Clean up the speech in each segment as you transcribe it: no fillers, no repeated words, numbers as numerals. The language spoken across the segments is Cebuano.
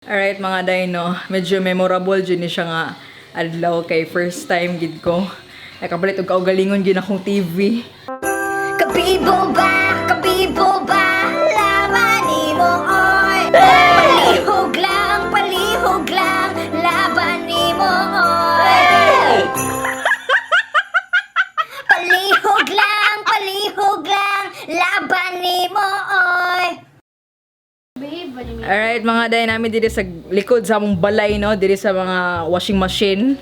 Alright, mga dino, medyo memorable jud ni siya nga adlaw kay first time gid ko nakapalit og kaugalingon gid akong TV. Kabibo ba? Kabibo ba? Laban nimo, oy. Palihog lang, palihog lang. Laban nimo, oy. Palihog lang, palihog lang. Laban nimo, oy. Alright, mga day, namin diri sa likod sa among balay, no, diri sa mga washing machine.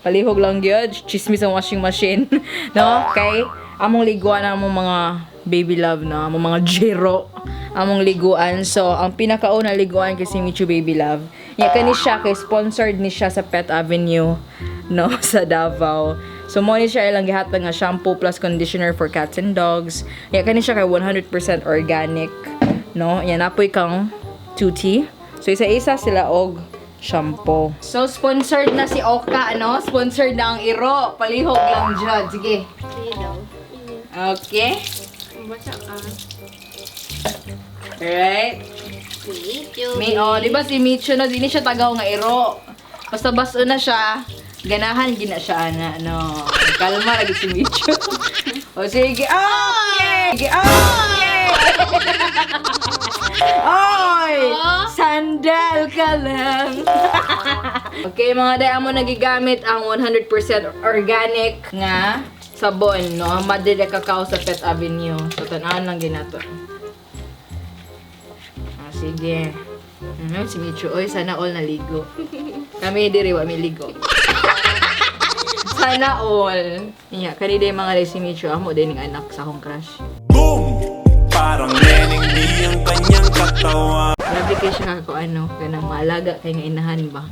Palihog lang gyud, chismis ang washing machine, no? Kay among liguan ang among mga baby love, no, among mga jero among liguan. So, ang pinakauna liguan kay si Michu Baby Love. Ya kani siya kay sponsored ni siya sa Pet Avenue, no, sa Davao. So mo ni siya ilang gihatag nga shampoo plus conditioner for cats and dogs. Ya kani siya kay 100% organic, no? Yan apoy kang tuti. So isa-isa sila og shampoo. So sponsored na si Oka, ano? Sponsored na ang iro. Palihog lang dyan. Sige. Sige daw. Okay. Basa ka. Alright. Medyo. May, oh, di ba si Micho no, di ni siya tagaw nga iro. Basta baso na siya, ganahan gina siya ana, no. Kalma lagi si Micho. O sige, okay! Sige, okay! Oy! Sandal ka lang. Okay, mga day, amo nagigamit ang 100% organic nga sabon, no? Madre de Cacao sa Pet Avenue. So, tanaan lang ginato. Ah, sige. Si Micho, oy, sana all naligo. Kami diri wa mi ligo. Sana all. Yeah, kani day mga day si Micho, amo din ning anak sa akong crush. Boom! Parang neneng di ang kanyang katawan. Grabe kay siya ko ano, kanang maalaga kay nga inahan ba.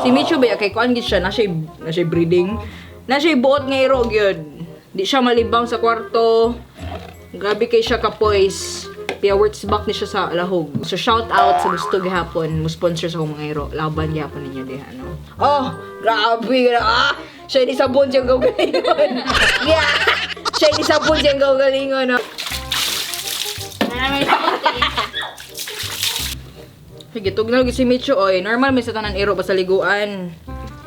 Si Micho ba kay kuan gid siya, na siya breeding. Na siya buot nga iro gyud. Di siya malibang sa kwarto. Grabe kay siya ka poise. Pia words back ni siya sa lahog. So shout out sa gusto gihapon mo sponsor sa akong mga iro. Laban gihapon ninyo diha, no. Oh, grabe ah. Siya ni sabon siyang gagalingon. Yeah. Siya ni sabon siyang gagalingon, no. Sige, tugnaw gyud si Micho oy. Normal may sa tanan iro basta liguan.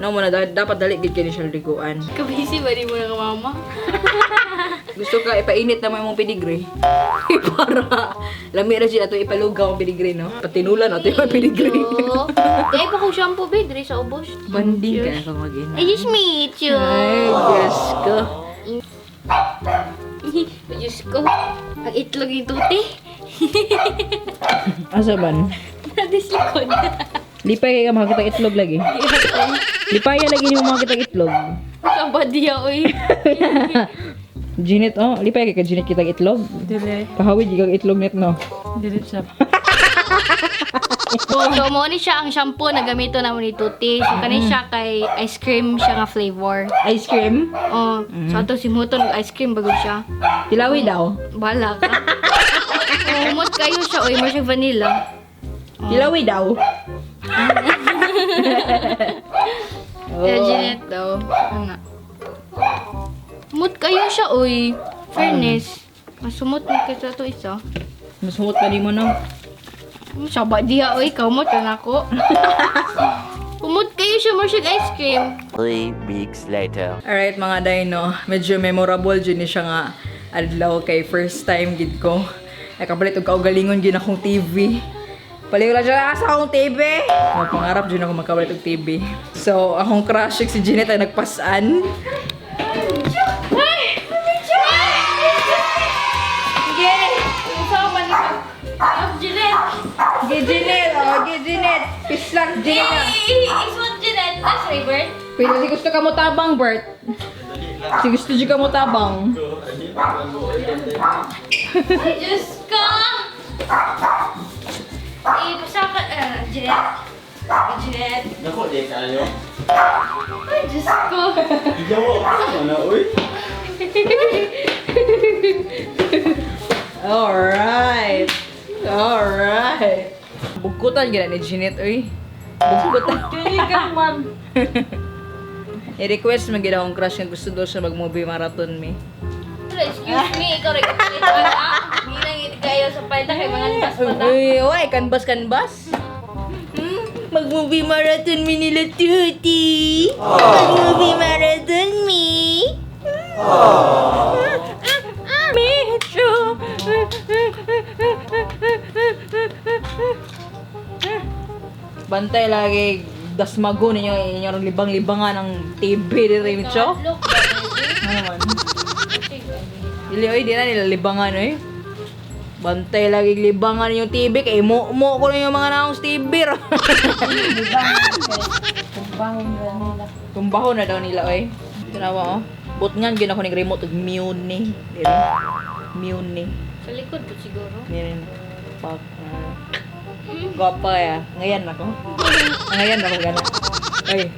No mo na dapat dali gid kini siya liguan. Kabisi ba di mo na ka, mama? Gusto ka ipainit na mo imong pedigree. Para lami ra siya ato ipalugaw ang pedigree, no. Patinulan ato yung pedigree. Oo. Dahil pa kong shampoo, be. Diri sa ubos. Banding ka na kung mag-ina. I just meet you. Ay, Diyos ko. Diyos ko. Ang itlog yung tuti. Asa man? Nadis likod. Lipay kay ka makakita itlog lagi. Lipay lagi nimo makakita itlog. Sa badiya, oy. Ginit oh, lipay kay ka Ginit kitag itlog. Dili. Kahawid gid kag itlog net, no. Dili siya. So, mo ni siya ang shampoo na gamito naman ni Tuti. So, kani siya kay ice cream siya nga flavor. Ice cream. Oh, so ato si Muto nag ice cream bago siya. Tilawi daw. Bahala ka. Umot kayo siya, oy, mo siya vanilla. Tilawi daw. Oh. Kaya Jeanette daw. Ano nga. Umot kayo siya, oy. Fairness. Mas sumot mo kaysa to isa. Mas humot pa nimo, no. Saba diha, oy. Kaumot na ako. Umot kayo siya, mo siya ice cream. 3 weeks later. Alright, mga dino, medyo memorable jud ni siya nga adlaw kay first time gid ko nakapalit og kaugalingon gid akong TV. Paliw lang siya sa akong TV. Mga pangarap jud ako makapalit og TV. So, akong crush si Jeanette ay nagpasan. Sige! Sama ni ka. Jeanette. Sige, Jeanette! Oh, sige, Jeanette! Peace lang, Jeanette! Ismot Jeanette. That's right, Bert. Pero si gusto ka mo tabang, Bert. Si gusto jud ka mo tabang. Ay, Diyos ko! Eh, pasaka, ah, Jeanette. Ay, Jeanette. Nako, di kayo. Ay, Diyos ko. Ijaw, ano, uy? Alright. Alright. Bugkutan gina ni Jeanette, oy. Bugkutan. Kaya ka man. I-request man gid akong crush nga gusto daw siya mag-movie marathon mi. Excuse me, ikaw rin kapalit ka. Ginang kayo sa palta kay mga antas pa ta. Uy, uy, canvas canvas. Mag-movie marathon mi nila, Tuti. Mag-movie marathon mi. Medyo. Bantay lagi dasmago ninyo inyong libang-libangan ang TV diri, Micho. Look, baby. Ano man? Dili oy, di na nila libangan oy. Bantay lagi libangan yung TV kay mo mo ko na yung mga naong sa TV ra. Tumbahon na daw nila oy. Tanawa oh. Butngan gyud ako ning remote ug mute ni. Dili. Mute ni. Sa likod po siguro. Meron. Pak. Gwapa ya. Ngayon ako. Ngayon ako gana. Ay.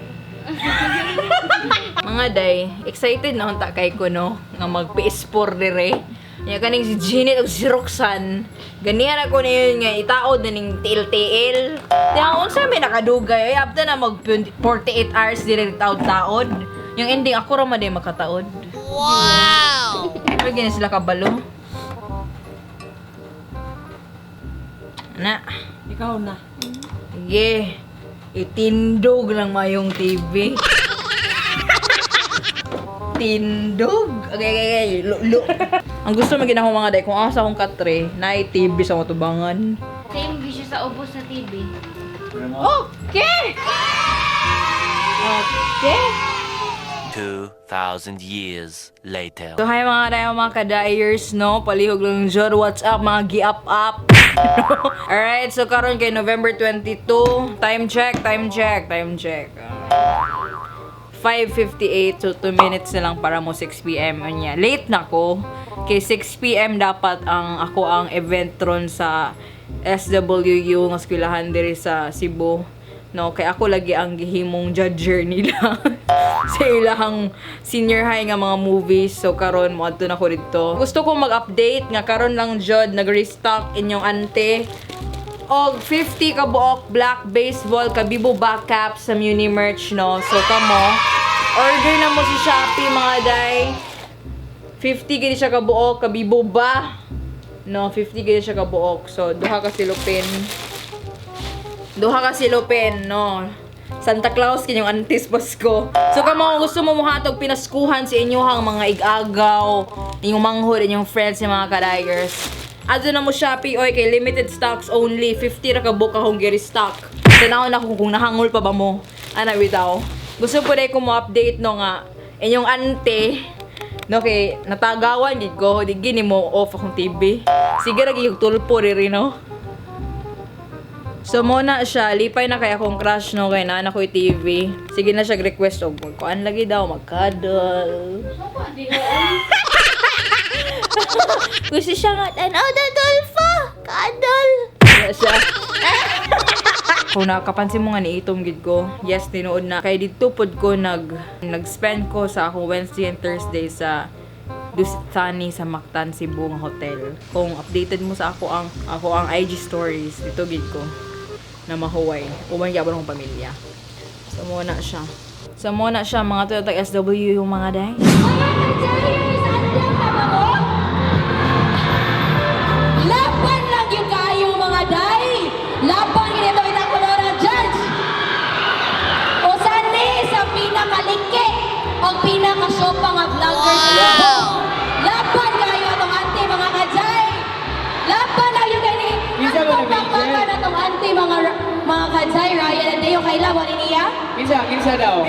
Mga day, excited na unta kay ko no nga mag PS4 dire. Nya kaning si Janet ug si Roxanne. Ganihan ako niyon nga itaod na ning TL-TL. Tiyan unsa may nakadugay ay after na mag 48 hours dire taod-taod. Yung ending ako ra man day makataod. Wow. Pero gini sila kabalo. Na. Ikaw na. Sige. Itindog lang mayong TV. Tindog. Okay. Lu, lu. Ang gusto mo ginako mga day, kung asa akong katre, na TV sa matubangan. Same gyud siya sa ubos na TV. Okay! Okay! 2,000 years later. So hi mga day, mga ka-dyers, no? Palihog lang dyan. What's up, mga gi-up-up? Alright, so karon kay November 22. Time check, time check, time check. 5:58, so 2 minutes na lang para mo 6 p.m. Unya. Late na ko. Kay 6 p.m. dapat ang ako ang event ron sa SWU nga eskwelahan diri sa Cebu. No, kay ako lagi ang gihimong judger nila sa ilahang senior high nga mga movies. So karon moadto na ko didto. Gusto ko mag-update nga karon lang jud nag-restock inyong ante og 50 ka buok black baseball kabibo back cap sa Muni merch no. So kamo order na mo si Shopee mga day. 50 gid siya ka buok kabibo ba? No, 50 gid siya ka buok. So duha ka silupin. Duha ka silupin, no. Santa Claus kinyong antis Pasko. So kamo kung gusto mo muhatog pinaskuhan sa inyong mga igagaw, inyong manghod, inyong friends, yung mga kadayers. Adto na mo Shopee oy kay limited stocks only 50 ra ka book akong gi-restock. Tanaw na kung nahangol pa ba mo. Ana bitaw. Gusto po dai ko mo update no nga inyong ante no kay natagawan gid ko di gini mo off akong TV. Sige ra gid tulpo diri no. So mo na siya, lipay na kay akong crush no kay naa na ko'y TV. Sige na siya request og magkuan lagi daw, magkadol. Gusto siya nga, tanaw na Dolfo! Kadol! Wala siya. Kung nakapansin mo nga ni itom gid ko, yes, tinuod na. Kay didto pod ko nag-spend ko sa akong Wednesday and Thursday sa Dusitani sa Mactan, Cebu nga hotel. Kung updated mo sa ako ang IG stories, dito gid ko na mahuway. Uban gyapon akong pamilya. So mo na siya. So mo na siya mga tuyotag SW yung mga day. Laban lang yung kayo mga day! Laban ginito itang kolora judge! O sani sa pinakaliki o pinakasopa nga vlogger sa wow! Laban kayo atong auntie mga kajay! Laban lang yung kayo ni Kinsa ba Atong na, pakpakan atong auntie mga kajay Ryan and Deo kailan wala niya? Kinsa, kinsa daw?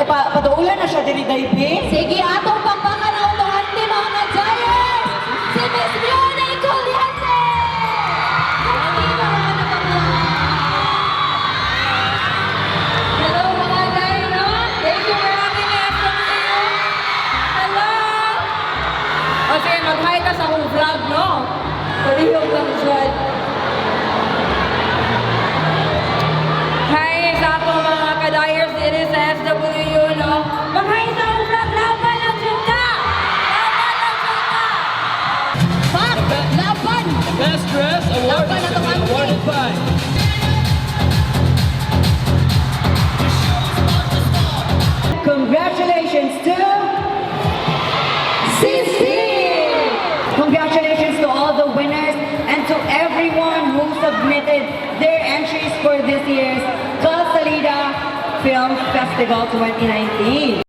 Patuulan na siya diri daypi. Sige, atong pakpakan ang atong auntie mga kajayers! Si Miss Leona Coliente! Hello mga day, no? Thank you for having me SW. Hello! O sige, mag-hi ka sa akong vlog, no? Palihog lang dyan. Hi sa akong mga kadayers dito sa SWU, no? Mag-hi sa akong vlog! Laban lang dyan ka! Laban lang dyan ka! Pak! Laban! Film Festival 2019.